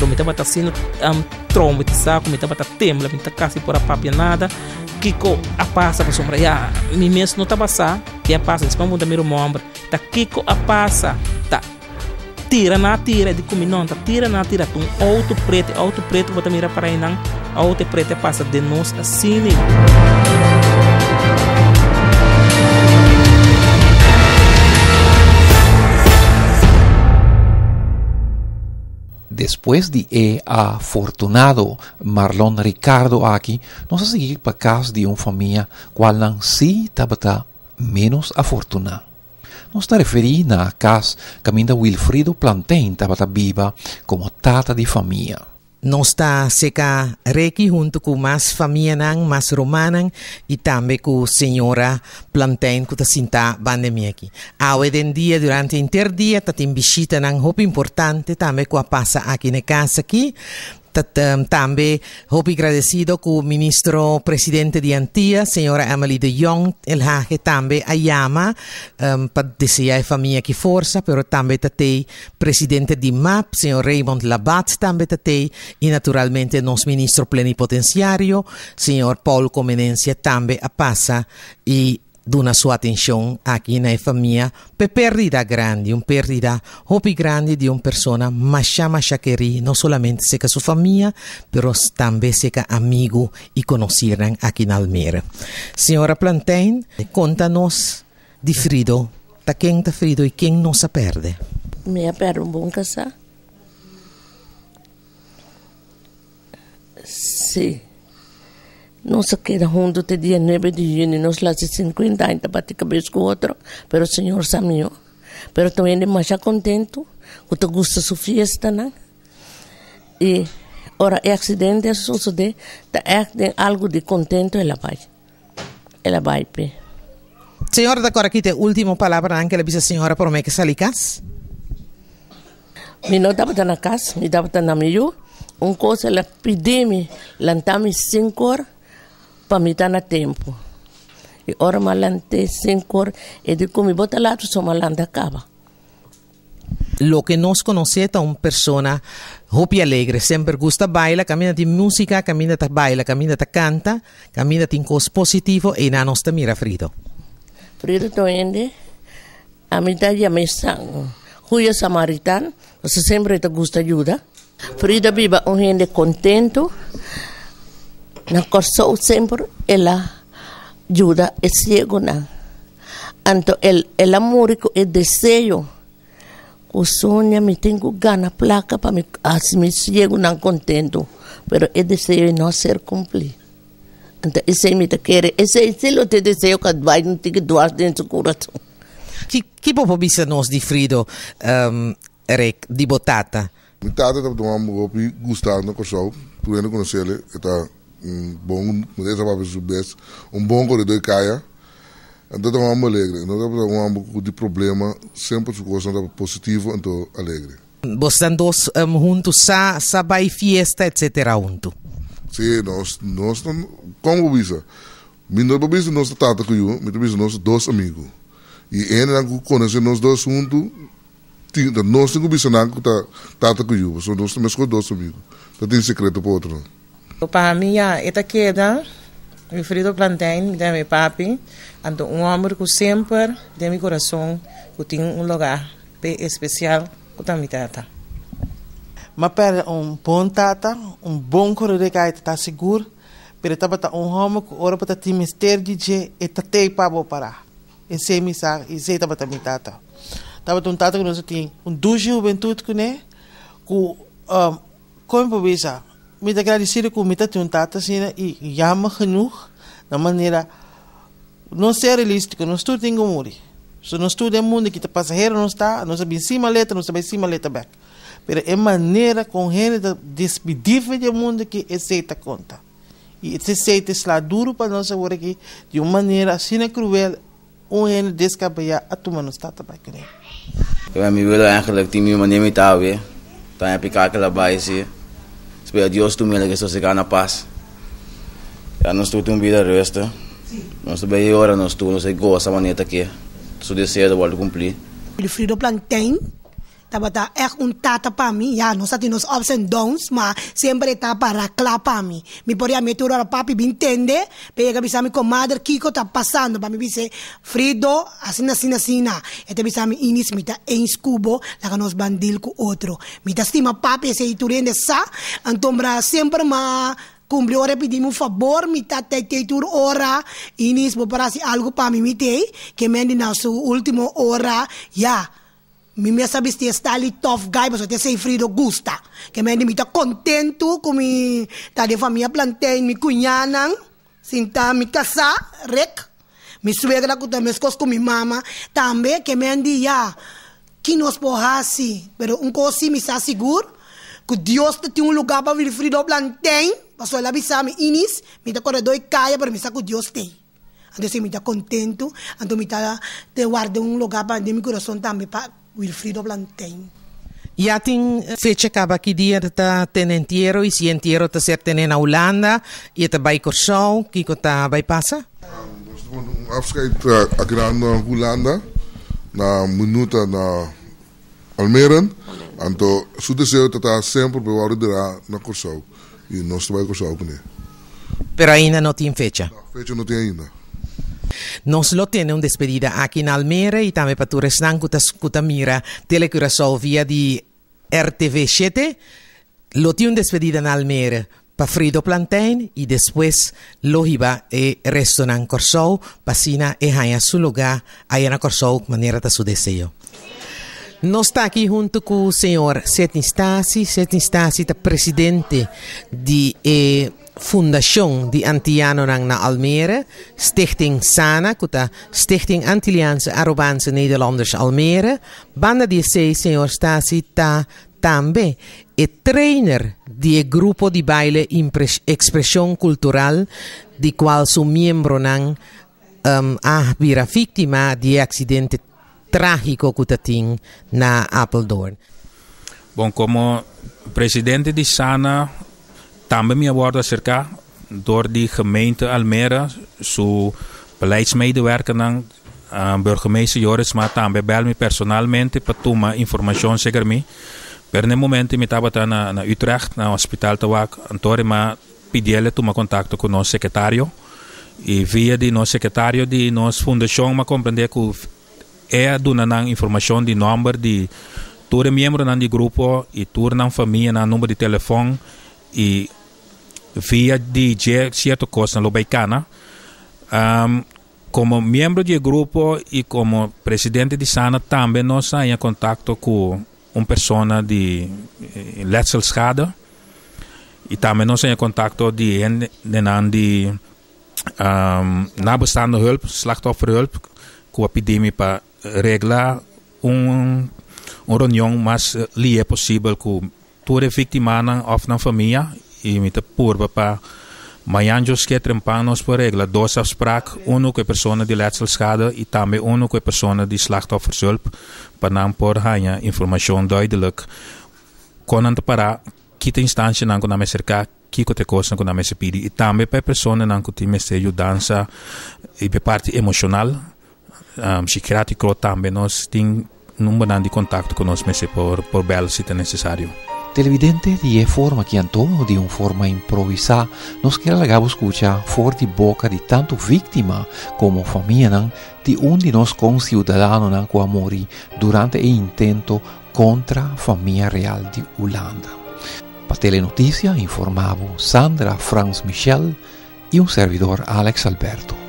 Pero mi tabata asina traumatisá ku mi tabata tembla, mi ta kasi por a papia nada. Kiko a pasa? Pasobra ya mi mes no tabata sa ke a pasa. Despues mi puntra mi ruman hòmber, ta kiko a pasa? Ta tira nan a tira? E di ku mi no, ta tira nan a tira. Ta un outo pretu, e outo pretu ku bo ta mira para einan, outo pretu a pasa den nos asina. Despues di e afortunado Marlon Ricardo aki, nos a sigui pa kas di un famia kualnan sí tabata ménos afortuná. Nos ta referí na kas kaminda Wilfrido Plantain tabata biba komo tata di famia. Nos ta seka reki huntu ku mas famianan, mas rumannan i tambe ku señora Plantain ku ta sintá banda mi aki. Awe den dia, durante henter dia ta tin bishitanan hopi importante tambe ku a pasa aki na e kas aki. Ta tambe hopi gradesido ku Ministro Presidente di Antia, señora Emily de Jong Elhage tambe a yama pa deseá e famia aki forsa, pero tambe ta tei Presidente di map, señor Raymond Labat tambe ta tei y naturalmente nos Ministro Plenipotenciario, señor Paul Comenencia tambe a pasa y duna su atencion aki na e famia p'e perdida grandi, un perdida hopi grandi di un persona masha masha keri no solamente cerca su famia pero tambe cerca amigo y conocirnan aki na Almere. Señora Plantijn, conta nos Di Frido, ta ken ta Frido i ken nos a pèrdè? Mi a pèrdè un bon kasá. Sí. Nos a keda huntu te dia nuebe di yüni, nos la hasi sinkuenta aña ta bati kabes ku otro, pero Señor sa mihó. Pero ta un hende masha kontentu ku ta gusta su fiestanan. I ora e aksidente a sosodé, ta ègt den algu di kontentu el a bai. El a bai p'e. Señora ta kòrda kita e último palabranan ku el a bisa señora promé ke sali kas? Mi no tabata na kas, mi tabata na mi yu. Un kos el a pidi mi, lanta mi sinkor pa mi ta na tempu. I ora mi a lant'é sinkor, e di ku mi, Bo ta laat pasobra mi a lanta kaba. Loke nos konosé ta un persona hopi alegre, semper gusta baila, kaminda tin músika, kaminda ta baila, kaminda ta kanta, kaminda tin kos positivo, einan nos ta mira Frido. Frido ta un hende, ami ta yam'é san Julio Samaritan, pasobra semper e ta gusta yuda. Frido a biba un hende kontentu, na Kòrsou semper el a yuda e siegunan. Anto el el a muri ku e deseo ku Sonia mi tin ku gana plaka pa mi hasi mi siegunan kontentu, pero e deseo ei no a ser kumplí. Anto esei mi ta kere, esei si lo ta e deseo ku a bai un tiki dwars den su kurason. Ki ki bo por bisa nos di Frido, Rick, di bo tata? Mi tata tabata un homber hopi gusta na Kòrsou, tur hende konosel, e ta un bon, e ta papia su bes, un bon koredó di kaya. Anto ta un homber alegre, no tabata un homber ku di problema, semper su kosnan tabata positivo anto alegre. Bosnan dos huntu sa sa bai fiesta etcetera huntu? Si, nos nos ta, kon bo bisa? Mi no ta bisa nos ta tata ku yu, mi ta bisa nos ta dos amigu. I e hendenan ku konosé nos dos huntu, Tin, ta nos tin ku bisa nan ku ta tata ku yu, pasobra nos ta meskos dos amigu. Ta tin sekreto pa otronan. Pa mi ya e ta keda Wilfrido Plantijn, mi ta mi papi, anto un homber ku semper den mi kurason ku tin un loga pe espesial ku ta mi tata. M'a pèrdè un bon tata, un bon koredor ku ta sigur, pero e tabata un hòmber ku ora bo ta tin mester di dje, e ta tei pa bo pará. Esei mi sa, esei tabata mi tata. Tabata un tata ku nos a tin un dushi hubentut kuné, ku kon mi por bisa, mi ta gradisido ku mi ta tin un tata asina i jammer genoeg na manera nos sea realístiko, nos tur tin ku muri. So nos tur den mundu ki ta pasahero nos ta, nos a bin sin maleta, nos ta bai sin maleta bèk. Pero e manera kon hende ta despidí for di e mundu aki, esei ta konta. I esei ta sla duru pa nos awor aki, di un manera asina kruel, un hende deskabeyá a tuma nos tata bai kuné. Pero mi welo eigenlijk tin mi manera mi ta awe, ta haña piká kila bai si. Spera Dios tu mira ke sosegá na pas. Ya nos tur tin un bida rustig. Nos ta bay yora nos tur, nos a gosa manera ta ke su deseo ta wòrdu kumplí. Wilfrido Plantijn. Tabata ègt un tata pa mi. Ya, nos a tin nos ups and downs, ma semper e ta para kla pa mi. Mi por yam'é tur ora, Papi, bin tende. P'e yega bisa mi, Komader, kiko ta pasando? Pa mi bis'é, Frido, asina, asina, asina. E ta bisa mi, Inis, mi ta eens ku bo, laga nos ban deal ku otro. Mi ta stima papi, esei tur hende sa. Anto bra semper m'a kumpli ora e pidi mi un fabor, mi ta tei tur ora, Inis, bo por hasi algu pa mi? Mi tei, ke men di na su ultimo ora, ya. Mi mes a bisti e style di tough guy pasobra ta esei Frido gusta. Ke men di mi ta kontentu ku mi ta den famia Plantein, mi kuñanan sinta mi kasá Rick, mi suegra ku ta meskos ku mi mama tambe. Ke men di ya ki nos por hasi, pero un kos si mi sa sigur ku Dios ta tin un lugá pa Wilfrido Plantein pasobra el a bisa mi Inis mi ta kore doi kaya pero mi sa ku Dios t'ei. Anto si mi ta kontentu, anto mi ta te warda un lugá pa den mi kurason tambe pa Wilfrido Plantein. Ya tin fecha kaba ki dia ta tene entiero i si entiero ta ser tene na Hulanda i e ta bai Kòrsou, kiko ta bai pasa? Nos ta pone un afscheid aki na Hulanda na Minuta na Almere, anto su deseo ta ta semper pa e wòrdu derá na Kòrsou i nos ta bai Kòrsou kuné. Pero ainda no tin fecha? No, fecha no tin ainda. Nos lo tene un despedida aki na Almere i tambe pa tur esnan ku ta ku ta mira Tele Curaçao via di RTV shete. Lo tin un despedida na Almere pa Frido Plantijn i despues lo hiba e restonan Kòrsou pa asina e haña su lugá aya na Kòrsou manera ta su deseo. Nos ta aki huntu ku señor Sidney Stasi. Sidney Stasi ta presidente di e Fundashon di Antianonan na Almere, Stichting Sana, ku ta Stichting Antilliaanse Arubaanse Nederlanders Almere. Banda di esei señor Stasi ta Tambe e trainer di e grupo di baile Expresion Cultural di cual su miembronan a bira victima di e accidente tragico cu ta tin na Apeldoorn. Bon, como presidente di Sana tambe mi a wordo acerca door di gemeente Almere su beleidsmedewerkernan, burgemeester Jorisma tambe a bel mi personalmente pa tuma informacion seker mi. Pero na e momento mi tabata na na Utrecht na hospital ta wak anto ri m'a pidiele tuma contacto cu nos secretario y via di nos secretario di nos fundacion m'a comprende cu e a duna nan informacion di nomber di tur e miembronan di grupo y tur nan famianan number di telefon y via di dje cierto cosnan lo bay cana. Como miembro di e grupo y como presidente di Sana tambe nos a haña contacto cu un persona di letselschade y tambe nos a haña contacto di hendenan di nabestaande hulp, slachtofferhulp, cu a pidi mi pa regla un reunion mas lihe posibel cu Tur e víktimanan òf nan famia i mi ta purba pa mañan djoske trempan nos por regla dos afsprak, unu ku e persona di letselschade i tambe unu ku e persona di slachtoffershulp pa nan por haña informashon duidelijk kon nan ta pará, ki ta instanshanan ku nan mester ka, kiko ta e kosnan ku nan mester pidi i tambe pa e personanan ku tin mester yudansa i pa e parti emoshonal. Psikiatriko tambe nos tin numbernan di kontakto ku nos mester por por bel si ta nesesario. Televidente, di e forma ki anto, di un forma improvisá, nos kier a laga bo skucha for di boka di tantu víktima komo famianan di un di nos konsiudadanonan ku a muri durante e intento kontra famia real di Hulanda. Pa Telenotisia informá bo Sandra Frans Michel i un servidor Alex Alberto.